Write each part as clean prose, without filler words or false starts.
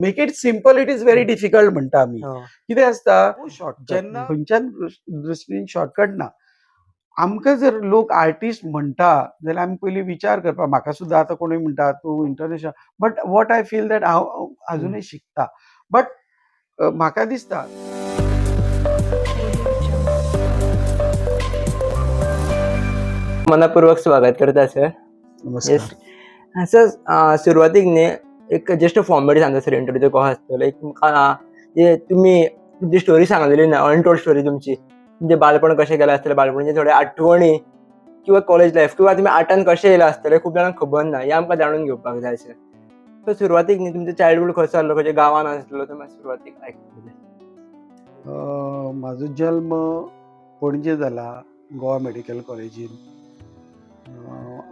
Make it simple, it is very difficult म्हणटा आमी. कितें आसता, शॉर्टकट. जेन्ना खंयच्याच दृश्टीन शॉर्टकट ना. आमकां जर लोक आर्टिस्ट म्हणटा जाल्यार आमी पयलीं विचार करपाक. म्हाका सुद्दां आतां कोणूय म्हणटा तूं international, but what I feel that हांव अजुनूय शिकता. बट म्हाका दिसता मनापूर्वक स्वागत करता सर. नमस्कार. सर, सुरवातीक न्ही एक जस्ट फॉर्मेलिटी सांगता सर, इंटरव्यूचो कसो आसतलो. एक तुमकां जे तुमी तुमची स्टोरी सांगलेली ना, अनटोल्ड स्टोरी तुमची, तुमचें बालपण कशें गेलें आसतलें, बालपणाचे थोडे आठवणी किंवा कॉलेज लायफ किंवा तुमी आर्टान कशें येयला आसतलें, खूब जाणांक खबर ना, हें आमकां जाणून घेवपाक जाय सर. सो सुरवातीक न्ही तुमचो चायल्डहूड खंय जाल्लो, खंयच्या गांवान आसलो, तुमी सुरवातीक आयकपाक जाय. म्हाजो जल्म पणजे जाला, गोवा मेडिकल कॉलेजीन.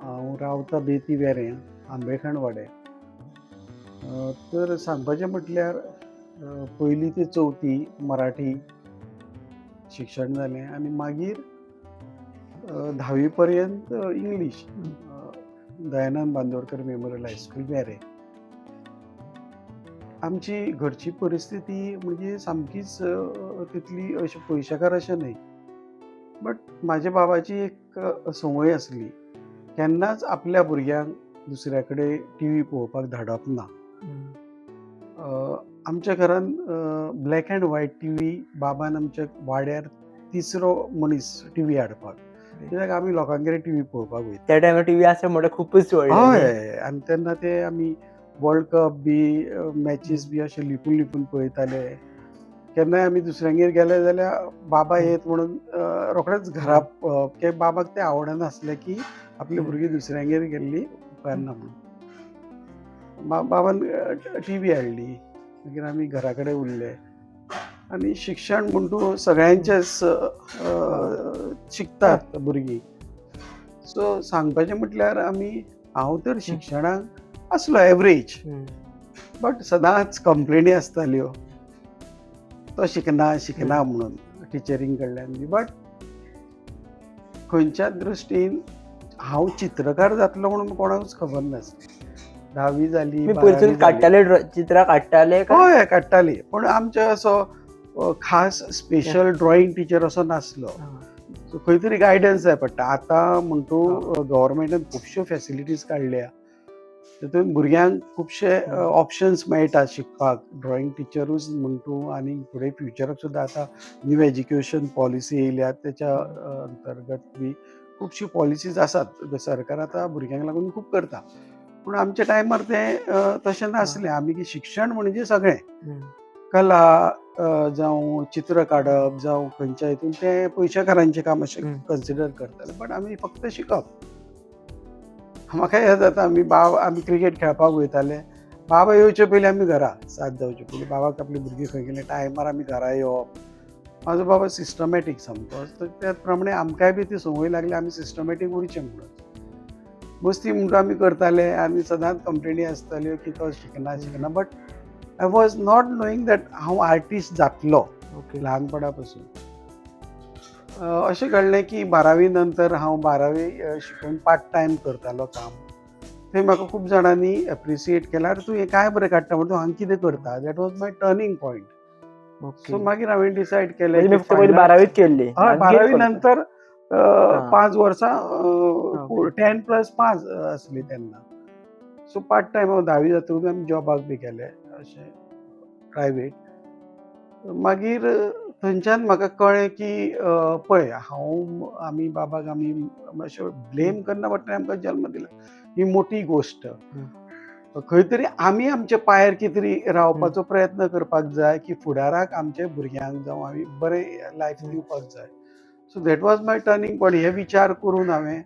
हांव रावता बेती वेरें, आंबेखण वाड्यार. तर सांगपाचें म्हटल्यार पयली ते चवथी मराठी शिक्षण जालें आनी मागीर धावी पर्यंत English, Dayanand Bandodkar memorial high school, Verem. आमची घरची परिस्थिती म्हणजे सामकीच तितली अशी पयशेकार अशें न्हय, बट म्हाज्या बाबाची एक संवय आसली, केन्नाच आपल्या भुरग्यांक दुसऱ्या कडेन टिवी पळोवपाक धाडप ना. आमच्या घरान ब्लॅक अँड व्हायट टिवी. बाबान आमच्या वाड्यार तिसरो मनीस टिवी हाडपाक, कित्याक आमी लोकांगेर टिवी पळोवपाक वयता. त्या टायमार टिवी आसा म्हणल्यार खुबूच व्हडलें. हय, आनी तेन्ना ते आमी वर्ल्ड कप बी मॅचीस बी अशे लिपून लिपून पळयताले. केन्नाय आमी दुसऱ्यांगेर गेले जाल्यार बाबा येत म्हणून रोखडेच घरा, की बाबाक तें आवडनासलें की आपली भुरगीं दुसऱ्यांगेर गेल्ली उपकारना म्हणून. बाबान टिवी हाडली, मागीर आमी घरा कडेन उरले आनी शिक्षण म्हण तूं सगळ्यांचेच शिकतात भुरगीं. सो सांगपाचें म्हटल्यार आमी, हांव तर शिक्षणाक आसलो एवरेज, बट सदांच कंप्लेनी आसताल्यो, तो शिकना शिकना म्हणून टिचरीं कडल्यान बी. बट खंयच्याच दृश्टीन हांव चित्रकार जातलो म्हणून कोणाकूच खबर नासली. धावी जाली, तुमी बारावी पयसून जाली. काडटाले, चित्रां काडटाले काय? हय, काडटाली, पूण आमचे असो खास स्पेशल ड्रॉइंग टिचर असो नासलो. सो खंय तरी गायडन्स जाय पडटा. आतां म्हण तूं गव्हर्मेंटान खुबश्यो फेसिलिटीज काडल्या, तितून भुरग्यांक खुबशे ऑप्शन्स मेळटा शिकपाक. ड्रॉइंग टिचरूच म्हण तूं आनी फुडें फ्युचराक सुद्दां आतां न्यू एज्युकेशन पॉलिसी येयल्या, तेच्या अंतर्गत बी खुबश्यो पॉलिसीज आसात. सरकार आतां भुरग्यांक लागून खूब करता, पूण आमच्या टायमार तें तशें नासलें. आमी की शिक्षण म्हणजे सगळें, कला जावं चित्र काडप जावं खंयच्या हितून, तें पयशेकारांचें काम अशें कन्सिडर करताले. बट आमी फक्त शिकप. म्हाका याद जाता, आमी बाब, आमी क्रिकेट खेळपाक वयताले, बाबा येवचे पयलीं आमी घरा, 7 जावचे पयलीं. बाबाक आपली भुरगीं खंय गेली, टायमार आमी घरा येवप. म्हाजो बाबा सिस्टमॅटीक सामको, तर त्याच प्रमाणे आमकांय बी ती संवय लागली आमी सिस्टमॅटीक उरचें म्हणून. मस्ती म्हणटा आमी करताले आनी सदांच कंप्लेनी आसताल्यो की तो शिकना शिकना. But I was not knowing that हांव आर्टिस्ट जातलो. ल्हानपणा पासून अशें घडलें की बारावी नंतर हांव बारावी शिकून पार्ट टायम करतालो काम. थंय म्हाका खूब जाणांनी एप्रिसिएट केलां, "अरे, तूं हें काय बरें काडटा म्हणटा, तूं हांगा कितें करता?" That was my turning point. So मागीर हांवें डिसायड केलें म्हणजे की मी फक्त पयलीं fine arts- बारावीच केल्ली. हय, मागीर बारावी करता. नंतर 5 वर्सां, 10+5 आसली तेन्ना. सो पार्ट टायम हांव धावी जातकूच आमी जॉबाक बी गेले अशें प्रायवेट. मागीर थंयच्यान म्हाका कळ्ळें की पळय, हांव आमी बाबाक आमी अशें ब्लेम करना, बट ताणें आमकां जल्म दिला ही मोठी गोश्ट. खंय तरी आमी आमच्या पांयार कितें तरी रावपाचो प्रयत्न करपाक जाय की फुडाराक आमच्या भुरग्यांक जावं आमी बरें लायफ दिवपाक जाय. So that was my turning point. हे विचार करून हांवें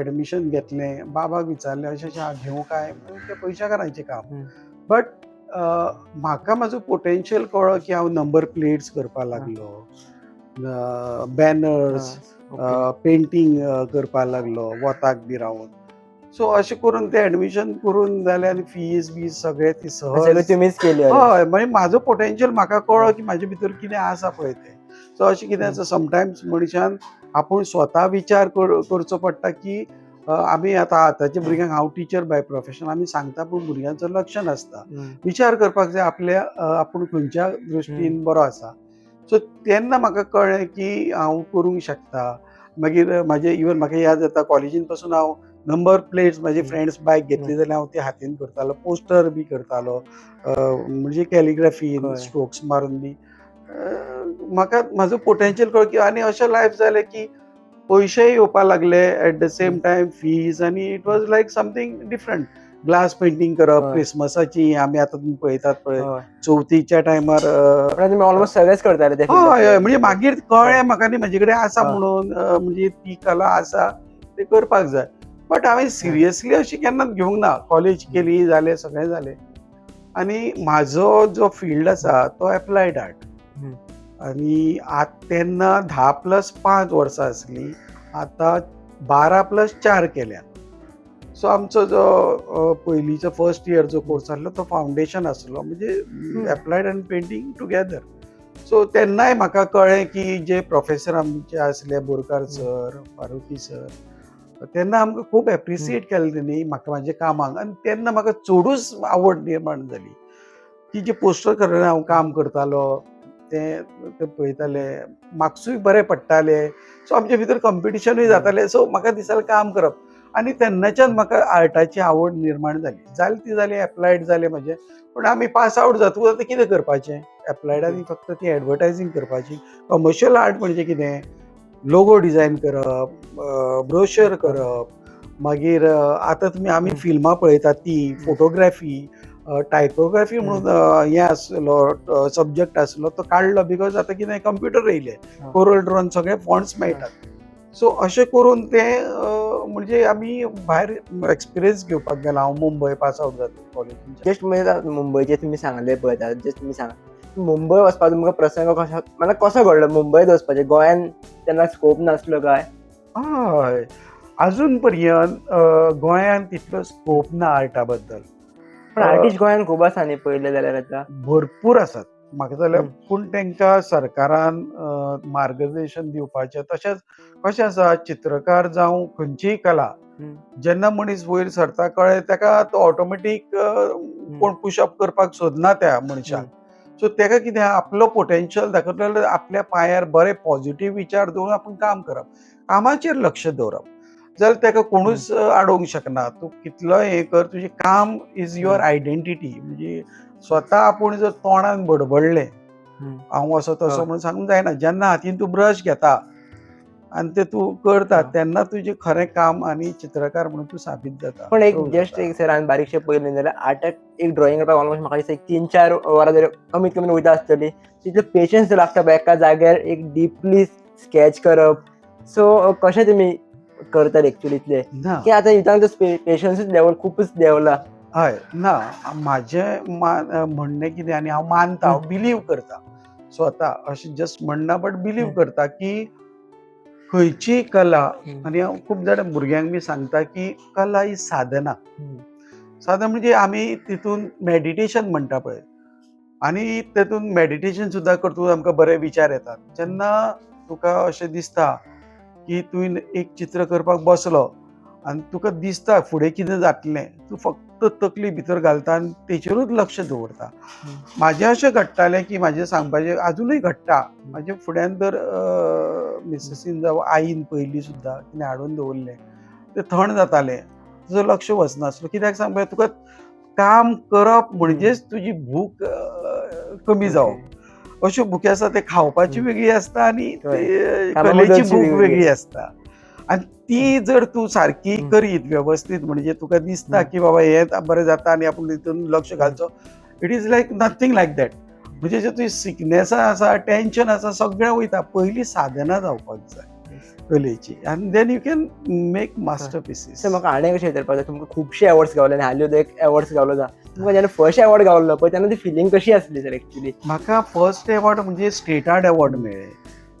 एडमिशन घेतलें. बाबाक विचारलें, अशें अशें हांव घेवं काय? तें पयशाकारांचें काम. बट म्हाका म्हाजो पोटेन्शियल कळ्ळो की हांव नंबर प्लेट्स करपाक लागलो, बॅनर्स, पेंटींग करपाक लागलो वताक बी रावन. सो अशें करून तें एडमिशन करून जालें आनी फीज बीज सगळें ती सगळें सहज. तुमीच केली. हय, मागीर म्हाजो पोटेन्शियल म्हाका कळ्ळो की म्हाजे भितर कितें आसा पळय तें. सो अशें कितें आसा, समटायम्स मनशान आपूण स्वता विचार करचो पडटा की आमी आतां आतांच्या भुरग्यांक, हांव टिचर बाय प्रोफेशन, आमी सांगता पूण भुरग्यांचो लक्ष नासता. विचार करपाक जाय आपल्या आपूण खंयच्या दृश्टीन बरो आसा. सो तेन्ना म्हाका कळ्ळें की हांव करूंक शकता. मागीर म्हाजे इवन म्हाका याद जाता, कॉलेजीन पासून हांव नंबर प्लेट्स, म्हाजे फ्रेंड्स बायक घेतली जाल्यार हांव ती हातीन करतालो, पोस्टर बी करतालो, म्हणजे कॅलिग्राफी, स्ट्रोक्स मारून बी. म्हाका म्हाजो पोटेन्शियल कळ्ळो की आनी अशें लायफ जालें की पयशेय येवपाक लागले at the same time fees, आनी it was like something different. Glass painting करप, क्रिसमसाची आमी आतां तुमी पळयतात पळय, चवथीच्या टायमार. पण तुमी ऑलमोस्ट सगळेच करताले ते. हय हय म्हणजे मागीर कळ्ळें म्हाका न्ही म्हजे कडेन आसा म्हणून, म्हणजे ती कला आसा, ती करपाक जाय. बट हांवें सिरियसली अशी केन्नाच घेवंक ना. कॉलेज केली, जालें, सगळें जालें. आनी म्हाजो जो फिल्ड आसा तो एप्लायड आर्ट. आनी आत तेन्ना 10+5 वर्सां आसली, आतां 12+4 केल्या. सो आमचो जो पयलींचो फर्स्ट इयर जो कोर्स आसलो तो फावंडेशन आसलो, म्हणजे एप्लायड आनी पेंटींग टुगेदर. सो तेन्नाय म्हाका कळ्ळें की जे प्रोफेसर आमचे आसले, बोरकार सर, फारुकी सर, तेन्ना आमकां खूब एप्रिसिएट केलें तेणी म्हाका म्हाज्या कामाक. आनी तेन्ना म्हाका चडूच आवड निर्माण जाली की जे पोस्टर करतना हांव काम करतालो ते ते पळयताले, मार्क्सूय बरे पडटाले. सो आमचे भितर कंपिटिशनूय जातालें. सो म्हाका दिसतालें काम करप. आनी तेन्नाच्यान म्हाका आर्टाची आवड निर्माण जाली. जाली ती जाली, एप्लायड जालें म्हाजें. पूण आमी पास आवट जातकूच आतां कितें करपाचें? एप्लायडान फक्त ती एडवर्टायजींग करपाची. कमर्शियल आर्ट म्हणजे कितें? लोगो डिजायन करप, ब्रोशर करप, मागीर आतां तुमी आमी फिल्मां पळयतात ती फोटोग्राफी, टायपोग्राफी म्हणून हें आसलो, सब्जॅक्ट आसलो, तो काडलो because आतां कितें कंप्युटर येयले, कोरल ड्रॉन सगळे फॉन्ट्स मेळटात. सो अशें करून तें म्हणजे आमी भायर एक्सपिरियन्स घेवपाक गेलो हांव मुंबय पास आवट जाता कॉलेजीन. जस्ट म्हणजे आतां मुंबयचे तुमी सांगले पळय, जस्ट तुमी सांगा, मुंबय वचपाचो तुमकां प्रसंग कसो, म्हणल्यार कसो घडलो मुंबयत वचपाचें? गोंयान तेन्ना स्कोप नासलो काय? हय, अजून पर्यंत गोंयांत तितलो स्कोप ना आर्टा बद्दल. पण आर्टिस्ट गोंयान खूब आसा न्ही पळयलें जाल्यार आतां. भरपूर आसात म्हाका जाल्यार, पूण तांकां सरकारान मार्गदर्शन दिवपाचें. तशेंच कशें आसा, चित्रकार जावं खंयचीय कला, जेन्ना मनीस वयर सरता कळ्ळें ताका, तो ऑटोमॅटीक कोण पुशअप करपाक सोदना त्या मनशाक. सो ताका कितें आहा, आपलो पोटेन्शियल दाखयतलो जाल्यार आपल्या पांयार बरे पॉझिटीव विचार दवरून आपूण काम करप, कामाचेर लक्ष दवरप जाल्यार ताका कोणूच आडोवंक शकना. तूं कितलोय हें कर, तुजें काम is your identity. म्हणजे स्वता आपूण जर तोंडान बडबडलें हांव असो तसो म्हणून सांगूंक जायना. जेन्ना हातीन तूं ब्रश घेता आनी ते तूं करता, तेन्ना तुजें खरें काम आनी चित्रकार म्हणून तूं साबीत जाता. पण एक प्रूव जस्ट जाता. एक सर, हांवें बारीकशें पळयलें जाल्यार आर्टाक एक ड्रॉइंग करपाक ऑलमोस्ट म्हाका दिसता एक 3-4 वरां जरी कमीत कमी वयता आसतली. तितलो पेशन्स लागता पळय एका जाग्यार एक डिपली स्कॅच करप. सो कशें तुमी करतात एक्चुअली इतलें ना. की आतां युथांक तो पेशन्सूच लेवल खुबूच देंवला? हय, ना, म्हाजें म्हणणें कितें आनी हांव मानता, हांव बिलीव करता स्वता, अशें जस्ट म्हणना बट बिलीव करता की खंयचीय कला, आनी हांव खूब जाणां भुरग्यांक बी सांगता की कला ही साधना. साधना म्हणजे आमी तितून मेडिटेशन म्हणटा पळय, आनी तेतून मेडिटेशन सुद्दां करतकूच आमकां बरे विचार येतात. जेन्ना तुका अशें दिसता की तुवें एक चित्र करपाक बसलो आनी तुका दिसता फुडें कितें जातलें, तूं फक्त तकली भितर घालता आनी तेचेरूच लक्ष दवरता. म्हाजें अशें घडटालें की म्हाजें सांगपाचें आजुनूय घडटा, म्हाजे फुड्यान जर मिसेसीन जावं आईन पयलीं सुद्दां कितें हाडून दवरलें तें थंड जातालें, तुजो लक्ष वचनासलो. कित्याक सांग पळय, तुका काम करप म्हणजेच तुजी भूक कमी जावप. अश्यो भुकी आसता ते खावपाची वेगळी आसता आनी ते कामा कलेची बद्दलची भूक वेगळी. वेगळी आसता. आनी ती जर तूं सारकी करीत वेवस्थीत, म्हणजे तुका दिसता की बाबा हें बरें जाता आनी आपूण तितून लक्ष घालचो, it is like nothing like that. म्हणजे जे तुजी सिकनेसां आसा, टेंशन आसा, सगळें वयता. पयलीं साधना जावपाक जाय कलेची आनी then you can make masterpieces. Sir, म्हाका आनी कशें विचारपाक जाय, तुमकां खुबशे अवॉर्ड्स गावले आनी हालीं एक अवॉर्ड्स गावलो जा, तुमकां जेन्ना फर्स्ट अवॉर्ड गावलो पळय तेन्ना ती फिलींग कशी आसली सर एक्चुअली? म्हाका फर्स्ट अवॉर्ड म्हणजे स्टेट आर्ट अवॉर्ड मेळ्ळें.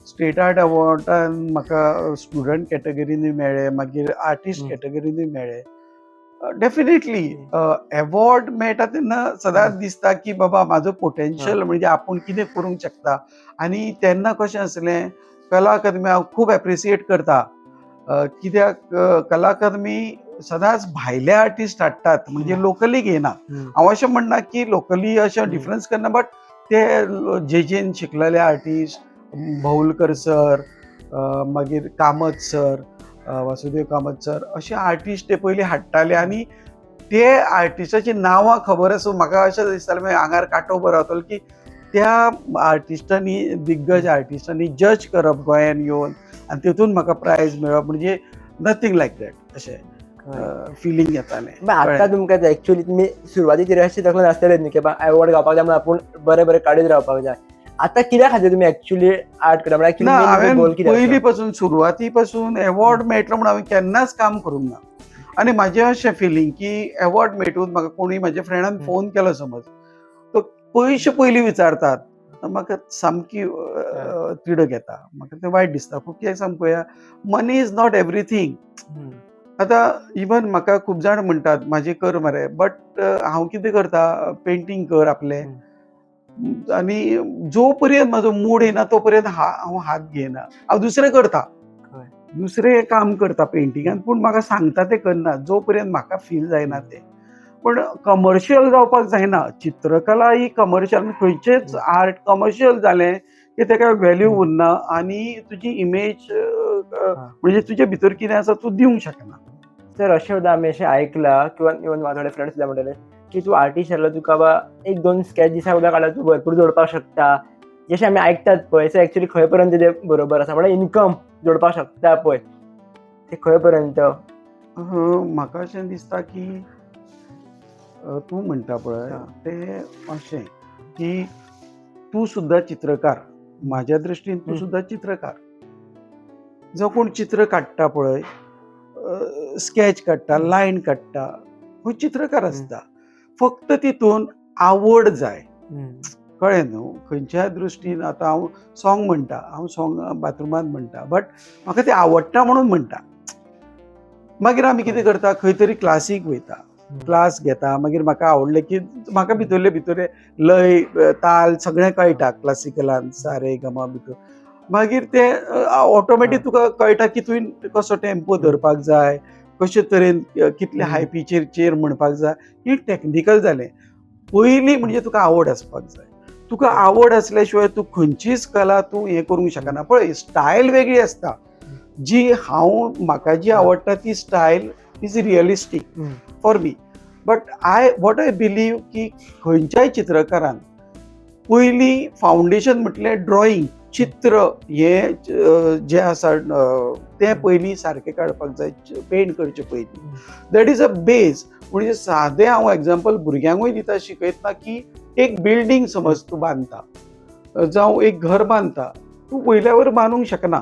स्टेट आर्ट अवॉर्डान म्हाका स्टुडंट कॅटेगरीनूय मेळ्ळें, मागीर आर्टिस्ट कॅटेगरीनूय मेळ्ळें. डेफिनेटली अवॉर्ड मेळटा तेन्ना सदांच दिसता की बाबा म्हाजो पोटेन्शियल, म्हणजे आपूण कितें करूंक शकता. आनी तेन्ना कशें आसलें, कला अकादमी हांव खूब एप्रिसिएट करता. कित्याक कला अकादमी सदांच भायले आर्टिस्ट हाडटात, म्हणजे लोकली घेयना. हांव अशें म्हणना की लोकली अशें डिफरन्स करना, बट ते जेजेन शिकलेले आर्टिस्ट, बहुलकर सर, मागीर कामत सर, वासुदेव कामत सर, अशे आर्टिस्ट ते पयलीं हाडटाले आनी ते आर्टिस्टाची नांवां खबर आसूं म्हाका अशें दिसतालें, मागीर आंगार कांटो बरो रावतालो की त्या आर्टिस्टांनी, दिग्गज आर्टिस्टांनी जज करप गोंयान येवन आनी तितून म्हाका प्रायज मेळप म्हणजे नथींग लायक that अशें फिलींग येतालें. आतां तुमकां एक्चुअली तुमी सुरवातीचेर अशें तकलेन आसतलें न्ही की एवॉर्ड गावपाक जाय म्हणून आपूण बरें बरें काडीत रावपाक जाय. आतां कित्या खातीर तुमी एक्चुअली आर्ट करता? ना, हांवें पयलीं पासून, सुरवाती पासून एवॉर्ड मेळटलो म्हणून हांवें केन्नाच काम करूंक ना. आनी म्हाजें अशें फिलींग की एवॉर्ड मेळटूच म्हाका कोणी म्हाज्या फ्रेंडान फोन केलो समज, तो पयशे पयलीं विचारतात, म्हाका सामकी तिडक येता, म्हाका तें वायट दिसता खूब. कित्याक सांग पळोवया, मनी is not everything. आतां इवन म्हाका खूब जाण म्हणटात म्हाजें कर मरे, बट हांव कितें करता, पेंटींग कर आपलें आनी जो पर्यंत म्हाजो मूड येना तो पर्यंत हांव हात घेयना. हांव दुसरें करता, दुसरें काम करता पेंटिंगान, पूण म्हाका सांगता तें करना जो पर्यंत म्हाका फील जायना तें. पूण कमर्शियल जावपाक जायना. चित्रकला ही कमर्शियल, खंयचेच आर्ट कमर्शियल जालें की तेका वेल्यू उरना आनी तुजी इमेज, म्हणजे तुजे भितर कितें आसा तूं दिवंक शकना. सर, अशें सुद्दां आमी अशें आयकलां किंवा इवन म्हाका थोडे फ्रेंड्स सुद्दां म्हणटाले की तूं आर्टिस्ट जाल्यार तुका बा एक दोन स्कॅच दिसा सुद्दां काडल्यार तूं भरपूर जोडपाक शकता, जशें आमी आयकतात पळय. सो एक्चुअली खंय पर्यंत तें बरोबर आसा? म्हळ्यार इनकम जोडपाक शकता पळय, ते खंय पर्यंत? म्हाका अशें दिसता की तूं म्हणटा पळय तें अशें की तूं सुद्दां चित्रकार, म्हाज्या दृश्टीन तूं सुद्दां चित्रकार. जो कोण चित्र काडटा पळय, स्कॅच काडटा, लायन काडटा, हो चित्रकार आसता. फक्त तितून आवड जाय, कळ्ळें न्हू? खंयच्याय दृश्टीन आतां हांव सॉंग म्हणटा, हांव सॉंग बाथरुमांत म्हणटा, बट म्हाका तें आवडटा म्हणून म्हणटा. मागीर आमी कितें करता, खंय तरी क्लासीक वयता, क्लास घेता, मागीर म्हाका आवडलें की म्हाका भितरले भितर लय ताल सगळें कळटा क्लासिकलान, सारे गमा भितर. मागीर तें ऑटोमॅटीक तुका कळटा की तुवें कसो टेम्पो धरपाक जाय, कशे तरेन, कितले हाय पिचीर चेर म्हणपाक जाय. ही टॅक्निकल जालें. पयलीं म्हणजे तुका आवड आसपाक जाय. तुका आवड आसल्या शिवाय तूं खंयचीच कला तूं हें करूंक शकना. पळय, स्टायल वेगळी आसता. जी हांव म्हाका जी आवडटा ती style is realistic for me, but I what I believe की खंयच्याय चित्रकारान पयलीं फावंडेशन म्हटल्यार ड्रॉइंग, चित्र हें जें आसा तें पयलीं सारकें काडपाक जाय, पेंट करचें पयलीं. That is a base. म्हणजे सादें हांव एग्जाम्पल भुरग्यांकूय दिता शिकयतना की एक बिल्डींग समज तूं बांदता जावं एक घर बांदता, तूं वयल्या वयर बांदूंक शकना.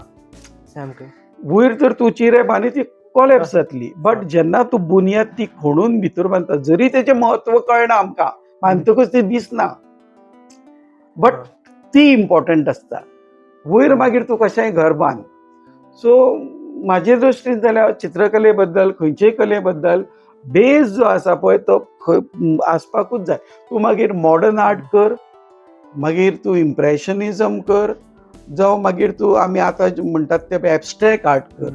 सामकें. वयर जर तूं चिरे बांदी ती कोलॅप्स जातली. बट जेन्ना तूं बुन्याद ती खणून भितर बांदता, जरी तेचें म्हत्व कळना आमकां, बांदतकच ती दिसना, बट ती इम्पॉर्टंट आसता. वयर मागीर तूं कशेंय घर बांद. सो म्हाजे दृश्टीन जाल्यार चित्रकले बद्दल, खंयचेय कले बद्दल बेज जो आसा पळय तो खंय आसपाकूच जाय. तूं मागीर मॉडर्न आर्ट कर, मागीर तूं इम्प्रेशनिजम कर, जावं मागीर तूं आमी आतां म्हणटात ते एबस्ट्रेक्ट आर्ट कर,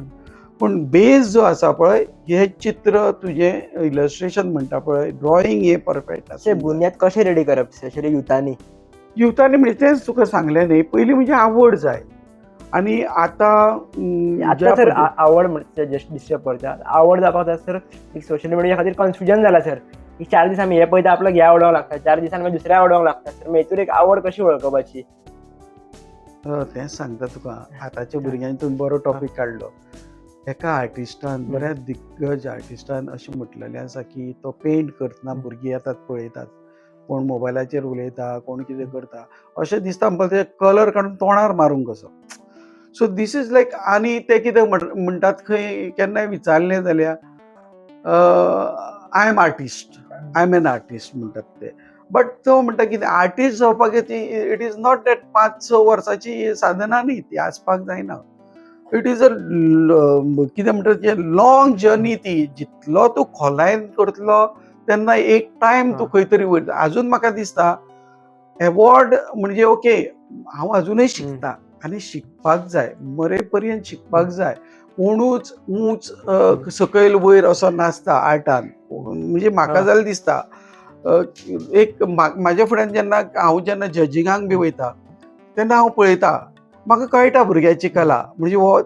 पूण बेज जो आसा पळय, हें चित्र तुजें इलस्ट्रेशन म्हणटा पळय, ड्रॉइंग, हें परफेक्ट अशें आसा. बुन्याद कशें रेडी करप स्पेशली युथांनी? युथांनी म्हणजे तेंच तुका सांगलें न्ही, पयलीं म्हणजे आवड जाय. आनी आतां आतां ज्या सर आवड म्हणजे जस्ट डिस्टर्ब करता, आवड जावपाक जाय सर. एक सोशल मिडिया खातीर कन्फ्युजन जाला सर, की 4 दीस आमी हे पळयता आपल्याक हे आवडोंक लागता, 4 दिसान मागीर दुसऱ्या आवडोंक लागता सर. मागीर हितून एक आवड कशी वळखपाची? तेंच सांगता तुका, आतांच्या भुरग्यांनी तुवें बरो टॉपीक काडलो. एका आर्टिस्टान, बऱ्या दिग्गज आर्टिस्टान अशें म्हटलेलें आसा की तो पेंट करतना भुरगीं येतात पळयतात, कोण मोबायलाचेर उलयता, कोण कितें करता, अशें दिसता म्हणपाक ते कलर काडून तोंडार मारूंक कसो. सो these is लायक, आनी ते कितें म्हणटात खंय केन्नाय विचारलें जाल्यार, "I am artist, I am an artist" म्हणटात ते. बट तो म्हणटा कितें, आर्टिस्ट जावपाक ती it is not that 5-6 वर्सांची साधना न्ही ती आसपाक जायना. It is a कितें म्हणटा तें, लॉंग जर्नी ती. जितलो तूं खोलायेन करतलो तेन्ना एक टायम तूं खंय तरी वयता. अजून म्हाका दिसता एवॉर्ड म्हणजे ओके, हांव अजुनूय शिकता आनी शिकपाक जाय, मरे पर्यंत शिकपाक जाय. कोणूच उंच सकयल वयर असो नासता आर्टान. म्हणजे म्हाका जाल्यार दिसता एक म्हाज्या फुड्यान जेन्ना हांव जेन्ना जजिंगाक बी वयता तेन्ना हांव पळयता, म्हाका कळटा भुरग्याची कला, म्हणजे हो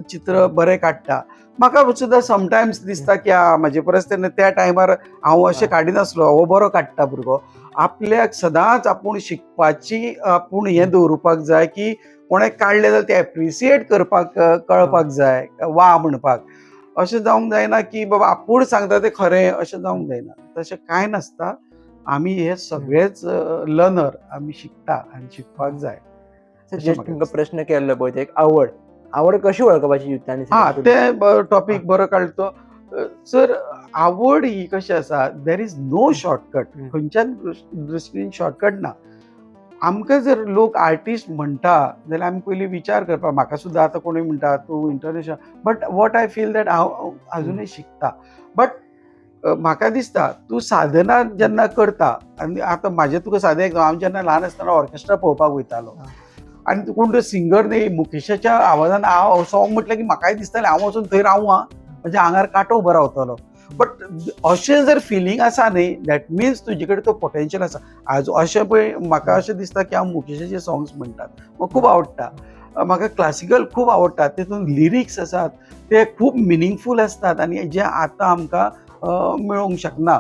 चित्र बरें काडटा. म्हाका सुद्दां समटायम्स दिसता की आ म्हाजे परस तेन्ना त्या टायमार हांव अशें काडिनासलो, हो बरो काडटा भुरगो. आपल्याक सदांच आपूण शिकपाची आपूण हें दवरुपाक जाय की कोणें काडलें जाल्यार तें एप्रिसिएट करपाक कळपाक जाय, वा म्हणपाक. अशें जावंक जायना की बाबा आपूण सांगता तें खरें, अशें जावंक जायना. तशें कांय नासता. आमी हे सगळेच लर्नर, आमी शिकता आनी शिकपाक जाय. अशें जस्ट म्हाका तुमकां दिसता. प्रश्न केल्लो पळय, ते एक आवड, आवड कशी वळखपाची युथांनी? हा, ते टॉपीक बरो काडलो तो. सर, आवड ही कशी आसा, there is no shortcut. खंयच्याच दृश्टीन शॉर्टकट ना. आमकां जर लोक आर्टिस्ट म्हणटा जाल्यार आमी पयलीं विचार करपाक. म्हाका सुद्दां आतां कोणूय म्हणटा तूं international, but what I feel that हांव आजुनूय शिकता. बट म्हाका दिसता तूं साधना जेन्ना करता, आनी आतां म्हाजें तुका सादें एक, हांव जेन्ना ल्हान आसतना ऑर्केस्ट्रा पळोवपाक वयतालो आनी कोण तो सिंगर न्ही मुकेशाच्या आवाजान हांव सॉंग म्हटलें की म्हाकाय दिसतालें हांव वचून थंय रावूं आं, म्हज्या आंगार कांटो उबो रावतलो. बट अशें जर फिलींग आसा न्ही, that means तुजे कडेन तो पोटेन्शियल आसा. आज अशें पळय म्हाका अशें दिसता की हांव मुकेशाचे सॉंग्स म्हणटात, म्हाका खूब आवडटा. म्हाका क्लासिकल खूब आवडटा, तितून लिरिक्स आसात ते खूब मिनींगफूल आसतात आनी जे आतां आमकां मेळोंक शकना.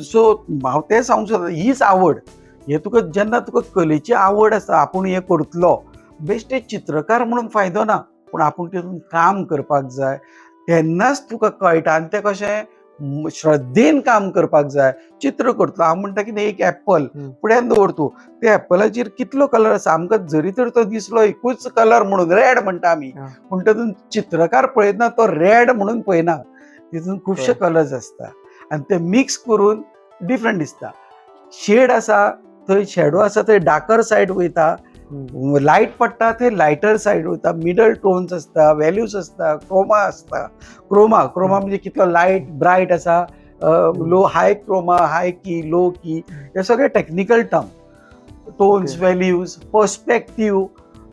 सो हांव तें सांगूंक सोदता, हीच आवड हे तुका जेन्ना तुका कलेची आवड आसा, आपूण हें करतलो, बेश्टे चित्रकार म्हणून फायदो ना, पूण आपूण तितून काम करपाक जाय तेन्नाच तुका कळटा. आनी तें कशें श्रद्धेन काम करपाक जाय. चित्र करतलो हांव म्हणटा कितें, एक एप्पल फुड्यान दवर तूं, त्या एप्पलाचेर कितलो कलर आसा, आमकां जरी तर तो दिसलो एकूच कलर म्हणून रेड म्हणटा आमी, पूण तातूंत चित्रकार पळयतना तो रेड म्हणून पळयना, तितून खुबशे कलर्स आसता आनी ते मिक्स करून डिफरंट दिसता. शेड आसा थंय शेडो आसा थंय डार्कर सायड वयता, लायट पडटा थंय लायटर सायड वयता, मिडल टोन्स आसता, वेल्यूज आसता, क्रोमा आसता. क्रोमा क्रोमा म्हणजे कितलो लायट ब्रायट आसा, low high chroma, high key, low key, हे सगळे technical term. Tones, values, perspective,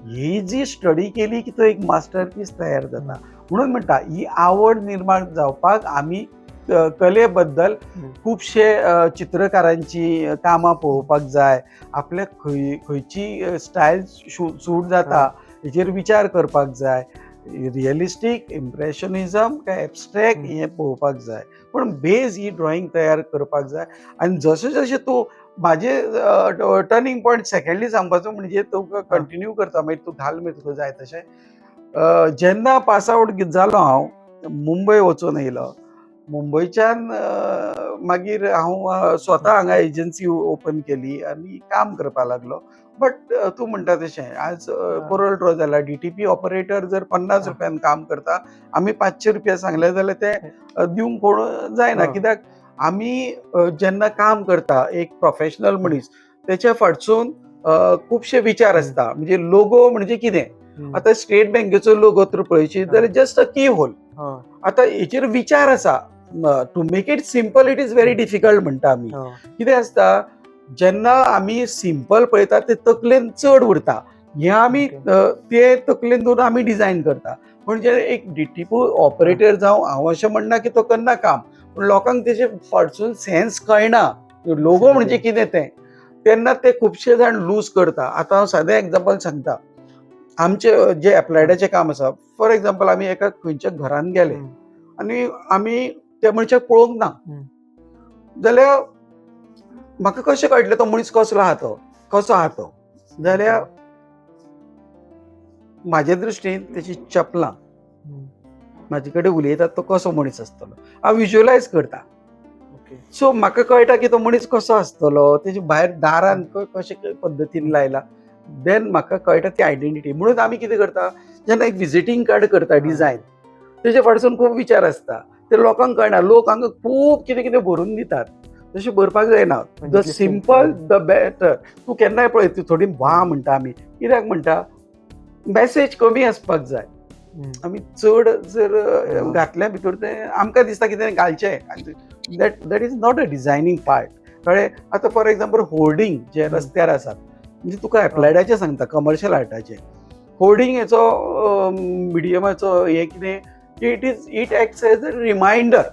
ही जी स्टडी केली की तो एक मास्टरपीस तयार जाता. म्हणून म्हणटा ही आवड निर्माण जावपाक आमी कले बद्दल खुबशे चित्रकारांची कामां पळोवपाक जाय, आपल्याक खंय खंयची स्टायल सूट जाता हेचेर विचार करपाक जाय. रियलिस्टीक, इम्प्रेशनिजम काय एबस्ट्रेक्ट हें पळोवपाक जाय, पूण बेज ही ड्रॉइंग तयार करपाक जाय. आनी जशें जशें तूं म्हाजे टर्निंग पॉयंट सेकंडली सांगपाचो म्हणजे तुका कंटिन्यू करता, मागीर तूं घाल मागीर तुका जाय तशें. जेन्ना पास आवट जालो हांव मुंबय वचून येयलो. मुंबयच्यान मागीर हांव स्वता हांगा एजन्सी ओपन केली आनी काम करपाक लागलो. बट तूं म्हणटा तशें आज कोरल ड्रॉ जाला. डीटीपी ऑपरेटर जर 50 रुपयान काम करता, आमी 500 रुपया सांगले जाल्यार ते दिवंक कोण जायना. कित्याक आमी जेन्ना काम करता एक प्रोफेशनल मनीस तेच्या फाटसून खुबशे विचार आसता. म्हणजे लोगो म्हणजे कितें, आतां स्टेट बँकेचो लोगो तर पळयशी जाल्यार जस्ट अ की होल. आतां हेचेर विचार आसा. To make it simple it is very difficult म्हणटा आमी. कितें आसता, जेन्ना आमी सिंपल पळयता ते तकलेन चड उरता, हें आमी ते तकलेन दवरून आमी डिजायन करता. पूण जे एक डीटीपी ऑपरेटर जावं, हांव अशें म्हणना की तो करना काम, पूण लोकांक तेजे फाटसून सेन्स कळना लोगो म्हणजे कितें तें, तेन्ना ते खुबशे जाण लूज करता. आतां हांव सादें एग्जाम्पल सांगता, आमचे जे एप्लायडाचें काम आसा, फॉर एग्जाम्पल आमी एका खंयच्या घरान गेले आनी आमी त्या मनशाक पळोवंक ना जाल्यार म्हाका कशें कळटलें तो मनीस कसलो आहा, तो कसो आहा तो, जाल्यार म्हाजे दृश्टीन तेची चपलां म्हाजे कडेन उलयतात तो कसो मनीस आसतलो हांव विज्युअलायज करता. सो म्हाका कळटा की तो मनीस कसो आसतलो, तेजे भायर दारान कशे पद्दतीन लायला, देन म्हाका कळटा ती आयडेंटिटी. म्हणून आमी कितें करता, जेन्ना एक विजिटींग कार्ड करता डिजायन, तेजे फाटसून खूब विचार आसता, ते लोकांक कळना. लोक हांगा खूब कितें कितें भरून दितात, तशें भरपाक जायना. The simple the better. तूं केन्नाय पळय, तूं थोडी वा म्हणटा आमी, कित्याक म्हणटा, मॅसेज कमी आसपाक जाय. आमी चड जर घातल्या भितर तें आमकां दिसता कितें घालचें, that is not a designing part. कळ्ळें? आतां फॉर एक्झाम्पल होर्डिंग जे रस्त्यार आसात, म्हणजे तुका एप्लायडाचें सांगता, कमर्शियल आर्टाचें. होर्डिंग हेचो मिडियमाचो हें कितें की it acts as a reminder.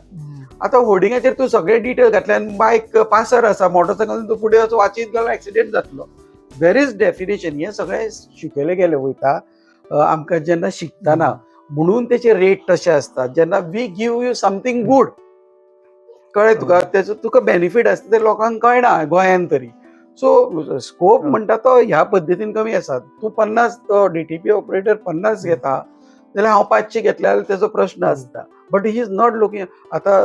आतां होर्डिंगाचेर तूं सगळे डिटेल घातले आनी बायक पासार आसा, मोटरसायकल तूं फुडें वचून वाचीत गेलो, एक्सिडेंट जातलो. वेर is definition? हें सगळें शिकयलें गेलें वयता आमकां जेन्ना शिकतना, म्हणून तेचे रेट तशे आसतात. जेन्ना we give you something good, कळ्ळें तुका, तेचो तुका बेनिफीट आसता, ते लोकांक कळना गोंयान तरी. सो स्कोप म्हणटा तो ह्या पद्दतीन कमी आसा. तूं 50, तो डीटीपी ऑपरेटर 50 घेता जाल्यार हांव 500 घेतले जाल्यार तेजो प्रश्न आसता, but he is not looking. आतां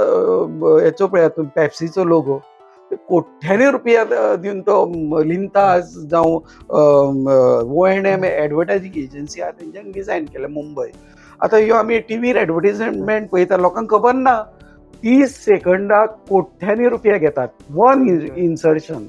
हेचो पळयात तुमी, पेप्सीचो लोगो कोट्यांनी रुपया दिवन तो लिंतास जावं O&M advertising agency आहा तेंच्यांनी डिजायन केलें मुंबय. आतां ह्यो आमी टिवीर एडवर्टीजमेंट पळयता, लोकांक खबर ना 30 सेकंडाक कोट्यांनी रुपया घेतात वन इन्सर्शन.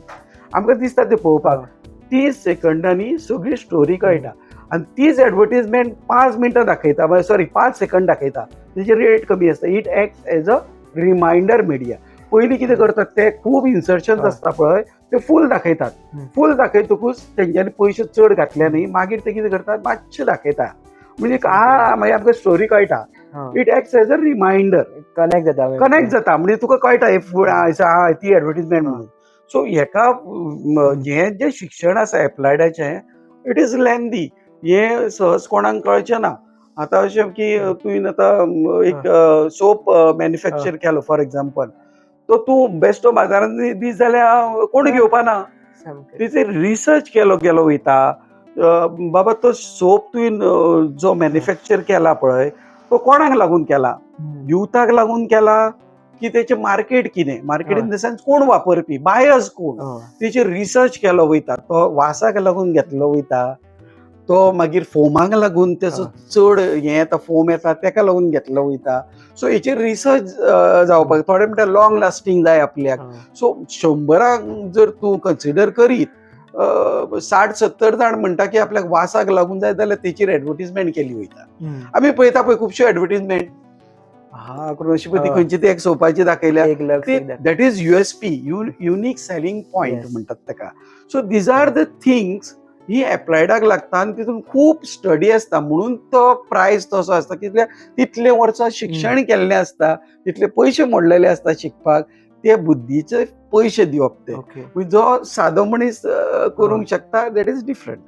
आमकां दिसता ते पळोवपाक 30 सेकंडांनी सगळी स्टोरी कळटा आनी तीच एडवर्टीजमेंट 5 मिनटां दाखयता, सॉरी, 5 सेकंड दाखयता, तेजी रेट कमी आसता. It act as a reminder media. पयलीं कितें करतात ते, खूब इन्सर्शन आसता पळय, ते फूल दाखयतात. फूल दाखयतकूच तेंच्यांनी पयशे चड घातले न्ही, मागीर ते कितें करतात, मातशे दाखयता, म्हणजे आ मागीर आमकां स्टोरी कळटा. It acts as a reminder. Connect जाता. कनेक्ट जाता, म्हणजे तुका कळटा हे फुडें ती एडवर्टीजमेंट म्हणून. सो हेका हें जें शिक्षण आसा एप्लायडाचें, it is lengthy. हें सहज कोणाक कळचें ना. आतां अशें की तुवें आतां एक सोप मॅन्युफॅक्चर केलो फॉर एग्जाम्पल, तो तूं बेश्टो बाजारांत दीत जाल्यार कोण घेवपा ना. तेचेर रिसर्च केलो गेलो वयता, बाबा तो सोप तुवें जो मॅन्युफॅक्चर केला पळय, तो कोणाक लागून केला, युथाक लागून केला की तेचें मार्केट कितें, मार्केट इन the sense कोण वापरपी, बायर्स कोण, तेचेर रिसर्च केलो वयता. तो वासाक लागून घेतलो वयता, तो मागीर फोमाक लागून तेचो चड हें येता, फोम येता, तेका लागून घेतलो वयता. सो हेचेर रिसर्च जावपाक, थोडे म्हणटा लॉंग लास्टींग जाय आपल्याक. सो 100रांक जर तूं कन्सिडर करीत, 60-70 जाण म्हणटा की आपल्याक वासाक लागून जाय जाल्यार तेचेर एडवर्टीजमेंट केली वयता. आमी पळयता पळय खुबश्यो एडवर्टीजमेंट हा करून अशी पळय ती खंयची ती एक सोपाची दाखयल्या. एक lux. That is USP, unique selling point म्हणटात ताका. So these are the things ही एप्लायडाक लागता आनी तितून खूब स्टडी आसता, म्हणून तो प्रायस तसो आसता. कितले तितले वर्सां शिक्षण केल्लें आसता, तितले पयशे मोडलेले आसता शिकपाक, ते बुद्धीचे पयशे दिवप ते. म्हणजे जो सादो मनीस करूंक शकता, that is different.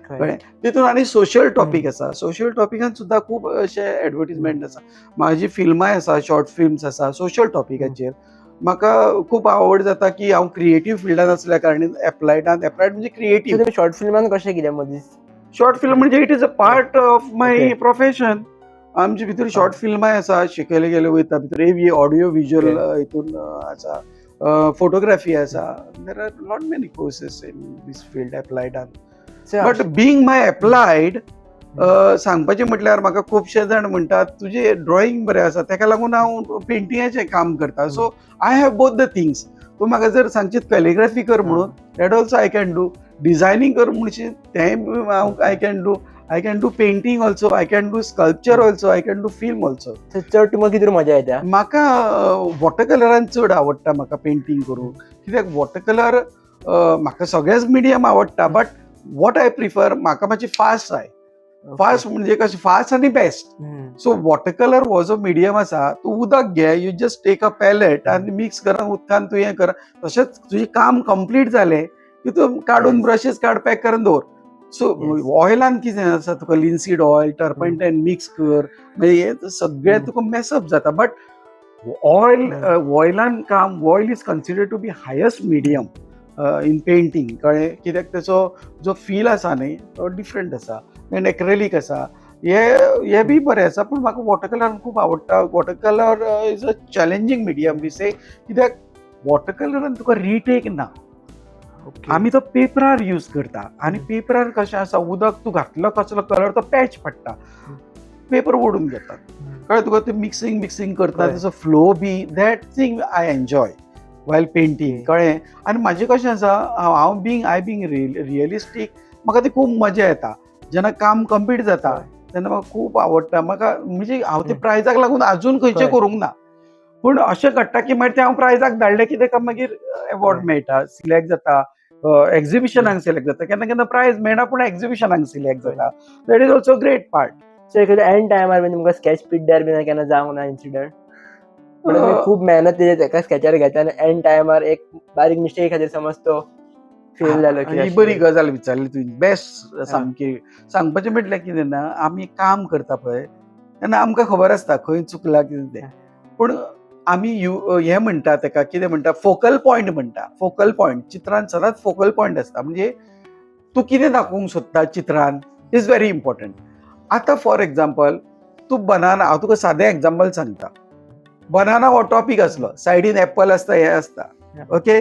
कळ्ळें? तितून आनी सोशल टॉपीक आसा. सोशल टॉपिकान सुद्दां खूब अशे एडवर्टीजमेंट आसा. म्हाजी फिल्मांय आसा, शॉर्ट फिल्म्स आसा सोशल टॉपिकाचेर. म्हाका खूब आवड जाता की हांव क्रिएटीव फिल्डान आसल्या कारणान एप्लायडान, एप्लायड म्हणजे क्रिएटीव. तुमी शॉर्ट फिल्मान कशें कितें मदींच? शॉर्ट फिल्म म्हणजे it is a part of my profession. आमचे भितर शॉर्ट फिल्मांय आसा, शिकयले गेले वयता भितर, एवी ऑडियो विज्युअल हितून आसा, फोटोग्राफी आसा. There are lot many courses in this field एप्लायडान. But being my applied, सांगपाचें म्हटल्यार म्हाका खुबशे जाण म्हणटात तुजें ड्रॉइंग बरें आसा, तेका लागून हांव पेंटिंगाचें काम करता. So I have both the things. तूं म्हाका जर सांगशीत कॅलिग्राफी कर म्हणून, that also I can do. Designing कर म्हणशीत, तेंय हांव I can do. I can do painting also, I can do sculpture also, I can do film also. चड तुमकां कितें मजा येता? म्हाका वॉटर कलरान चड आवडटा म्हाका पेंटींग करूंक, कित्याक वॉटर कलर, म्हाका सगळेच मिडियम आवडटा, but what I prefer, म्हाका मातशी फास्ट जाय. फास्ट म्हणजे कशें, फास्ट आनी बेस्ट. सो वॉटर कलर हो जो मिडियम आसा, तूं उदक घे, you just take a palette आनी मिक्स कर उदकान, तूं हें कर, तशेंच तुजें काम कंप्लीट जालें की तूं काडून ब्रशीस काड, पॅक करून दवर. सो ऑयलान कितें आसा, तुका लिनसीड ऑयल, टर्पंटायन मिक्स कर, मागीर हें सगळें तुका मेसअप जाता. बट ऑयल, ऑयलान काम, oil is considered to be highest medium in painting. कळ्ळें? कित्याक तेचो जो फील आसा न्ही, तो डिफरंट आसा. देन एक्रेलीक आसा, हे हे बी बरें आसा, पूण म्हाका वॉटर कलर खूब आवडटा. Water colour is a challenging medium we say, कित्याक वॉटर कलरान तुका रिटेक ना. आमी तो पेपरार यूज करता आनी पेपरार कशें आसा, उदक तूं घातलो कसलो कलर, तो पॅच पडटा, पेपर ओडून घेतात. कळ्ळें तुका? ते मिक्सिंग मिक्सिंग करता, तेचो flow be, that thing I enjoy while painting. कळ्ळें? आनी म्हाजें कशें आसा, हांव बींग I being realistic, म्हाका ती खूब मजा येता जेन्ना काम कंप्लीट जाता, तेन्ना म्हाका खूब आवडटा. म्हाका म्हणजे हांव ते प्रायजाक लागून अजून खंयचें करूंक ना, पूण अशें घडटा की मागीर ते हांव प्रायजाक धाडलें की तेका मागीर एवॉर्ड मेळटा, सिलेक्ट जाता. एक्झिबिशनाक सिलेक्ट जाता. केन्ना केन्ना प्रायज मेळना, पूण एक्झिबिशनाक सिलेक्ट जाता. That is also great part. So एखाद्या एंड टायमार बीन तुमकां स्केच पिड्ड्यार बीन केन्ना जावंक ना इन्सिडंट? म्हणजे तुमी खूब मेहनत तेजेर एका स्केचार घेता आनी एंड टायमार एक बारीक मिस्टेक खातीर समज तो फेल जालो ही बरी गजाल विचारली तुवें, बेस्ट सामकी. सांगपाचें म्हटल्यार कितें ना, आमी काम करता पळय तेन्ना आमकां खबर आसता खंय चुकलां कितें तें, पूण आमी यु हें म्हणटा तेका कितें म्हणटा, फोकल पॉयंट म्हणटा. फोकल पॉयंट चित्रान सदांच फोकल पॉयंट आसता, म्हणजे तूं कितें दाखोवंक सोदता चित्रान is very important. आतां फॉर एग्जाम्पल तूं बनाना, हांव तुका सादें एग्जाम्पल सांगता. बनाना हो टॉपीक आसलो, सायडीन एप्पल आसता, हें आसता, ओके.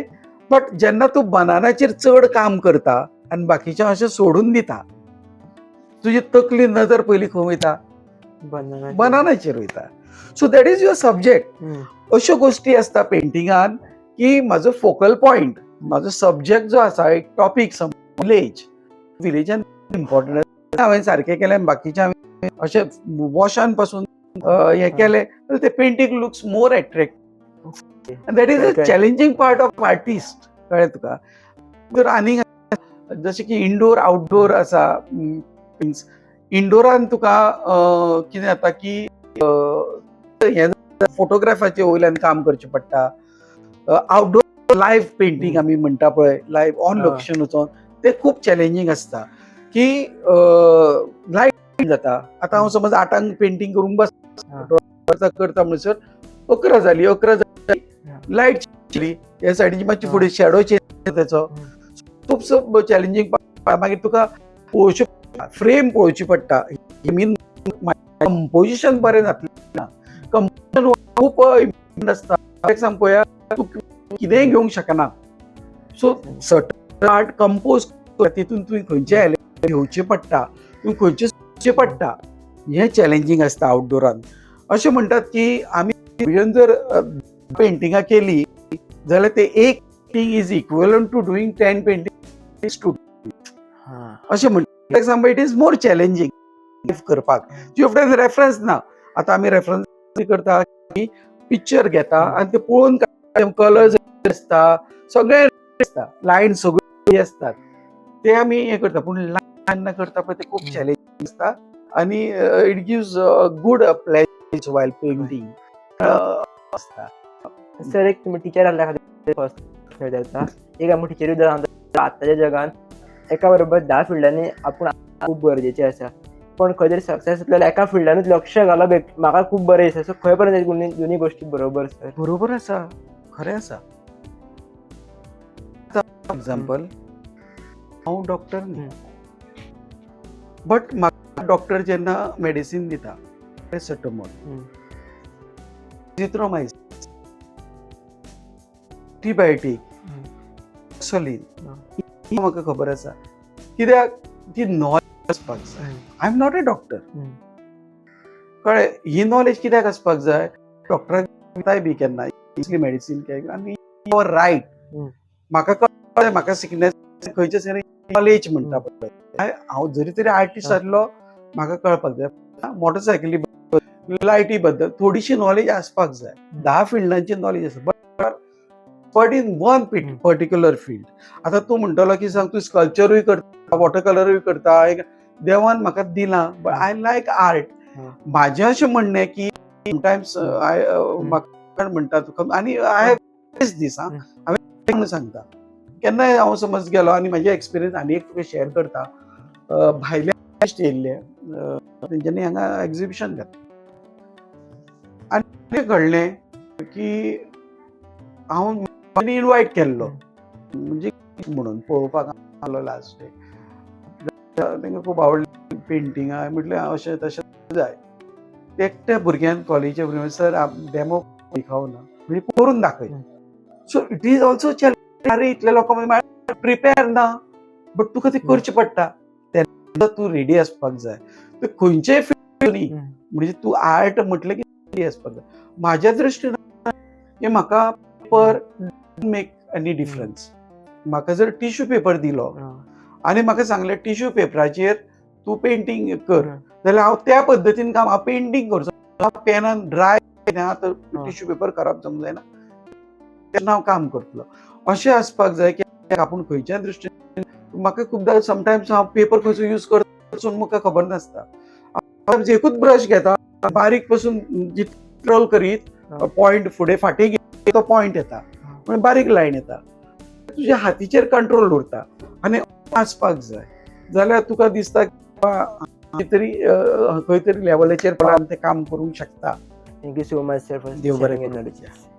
बट जेन्ना तूं बनानाचेर चड काम करता आनी बाकीचें अशें सोडून दिता, तुजी तकली नजर पयली खंय वयता? बनाना. बनानाचेर वयता. So that is your subject. अश्यो गोश्टी आसता पेंटिंगान की म्हाजो फोकल पॉयंट, म्हाजो सब्जेक्ट जो आसा, एक टॉपीक विलेज, विलेजान इम्पॉर्टंट हांवें सारकें केलें आनी बाकीचें हांवें अशें वॉशान पासून हें केलें जाल्यार तें painting looks more attractive. And that is a challenging part of artist. कळ्ळें तुका? तर आनीक जशें की इंडोर आउटडोर आसा. मिन्स इंडोरान तुका कितें जाता की हें फोटोग्राफाचे वयल्यान काम करचें पडटा. आउटडोर लायव्ह पेंटींग आमी म्हणटा पळय, लायव्ह ऑन लोकेशन वचोन, ते खूब चॅलेंजींग आसता की लायट जाता. आतां हांव समज 8 आंक पेंटींग करूंक बस करता म्हणसर 11 जाली, 11 जाली, लायट गेली, ह्या सायडीची मातशी फुडें शेडो चेंज तेचो. खुबसो चॅलेंजींग. मागीर तुका पळोवच्यो फ्रेम पळोवची पडटा. मीन कंपोजिशन बरें जातलें ना. कंपोजिशन खूब इम्पॉर्टंट आसता. सांग पळोवया, तूं कितेंय घेवंक शकना. सो सर्टन आर्ट कंपोज, तितून तुवें खंयचे एलिमेंट घेवचे पडटा, तुवें खंयचे सोदचे पडटा, हें चॅलेंजींग आसता आउटडोरान. अशें म्हणटात की आमी जर पेंटिंगां केली जाल्यार ते एक painting is equivalent to doing 10 painting studio अशें म्हणटा. Example, it is more challenging करपाक. You have reference ना. आतां आमी रेफरन्स करता की पिक्चर घेता आनी ते पळोवन कलर्स आसता, सगळे आसता, लायन सगळी आसतात, ते आमी हें करता. पूण लायन करता पळय ते खूब चॅलेंजींग आसता आनी it gives good pleasure while painting आसता. सर, एक तुमी टिचर आहल्या खातीर फर्स्ट विचारता. एक आमकां टिचरी सांगता, आतांच्या जगान एका बरोबर 10 फिल्डांनी आपूण खूब गरजेचें आसा, पण खंय तरी सक्सेस जातलो जाल्यार एका फिल्डानूच लक्ष घालप एक म्हाका खूब बरें दिसता. सो खंय पर्यंत दोनी गोश्टी बरोबर सर? बरोबर आसा, खरें आसा. एग्जाम्पल, हांव डॉक्टर न्ही, बट म्हाका डॉक्टर जेन्ना मेडिसीन दिता, पॅरासिटामॉल, एझिथ्रोमायसिन, एंटीबायोटीक, सोलीन, ही म्हाका खबर आसा. कित्याक ती नॉलेज आसपाक जाय. I am not a doctor. कळ्ळें? ही नॉलेज कित्याक आसपाक जाय? डॉक्टराक दिताय बी केन्ना कसली मेडिसीन काय आनी रायट म्हाका कळ्ळें म्हाका सिकनेस खंयचे नॉलेज म्हणटा पळय. हांव जरी तरी आर्टिस्ट आसलो, म्हाका कळपाक जाय. मोटरसायकली बद्दल, लायटी बद्दल थोडीशी नॉलेज आसपाक जाय. 10 फिल्डांची नॉलेज आसा, but in one particular field. आतां तूं म्हणटलो की सांग, तूं स्कल्पचरूय करता, वॉटर कलरूय करता, एक देवान म्हाका दिलां, but I like art. म्हाजें अशें म्हणणें की समटायम्स I म्हाका म्हणटा तुका आनी I have दीस हांवें म्हणून सांगता, केन्नाय हांव समज गेलो आनी म्हाजे एक्सपिरियन्स आनी एक तुका शेअर करता. भायले आर्टिस्ट येयल्ले, तेंच्यांनी हांगा एग्जिबिशन घातलें आनी कितें घडलें की हांव इनवायट केल्लो म्हणजे म्हणून पळोवपाक आयलो लास्ट डे. तांकां खूब आवडली पेंटिंगां. म्हटलें अशें तशें जाय. एकट्या भुरग्यान, कॉलेजीच्या भुरग्यान, सर डेमो दिखाओ ना, म्हणजे करून दाखय. So it is also challenge. अरे, इतल्या लोकां मदीं प्रिपेर ना, बट तुका तें करचें पडटा. तेन्ना तूं रेडी आसपाक जाय. तर खंयचेय फिल्ड न्ही, म्हणजे तूं आर्ट म्हटलें की रेडी आसपाक जाय. म्हाज्या दृश्टीन की म्हाका पेपर मेक एनी डिफरन्स. म्हाका जर टिश्यू पेपर दिलो आनी म्हाका सांगलें टिश्यू पेपराचेर तूं पेंटींग कर, जाल्यार हांव त्या पद्दतीन काम, हांव पेंटींग करचो. पेनान ड्राय तर टिश्यू पेपर खराब जावंक जायना, तेन्ना हांव काम करतलो. अशें आसपाक जाय की आपूण खंयच्या दृश्टीन. म्हाका खुबदां समटायम्स हांव पेपर खंयचो यूज करता म्हाका खबर नासता. हांव एकूच ब्रश घेता, बारीक पसून जितलो रोल करीत पॉयंट फुडें फाटीं घेत तो पॉयंट येता, म्हणजे बारीक लायन येता. तुज्या हातीचेर कंट्रोल उरता आनी आसपाक जाय जाल्यार तुका दिसता की बाबा, तरी खंय तरी लेवलाचेर पावन ते काम करूंक शकता. Thank you so much sir for देव बरें शेअरिंग करूं. Knowledge.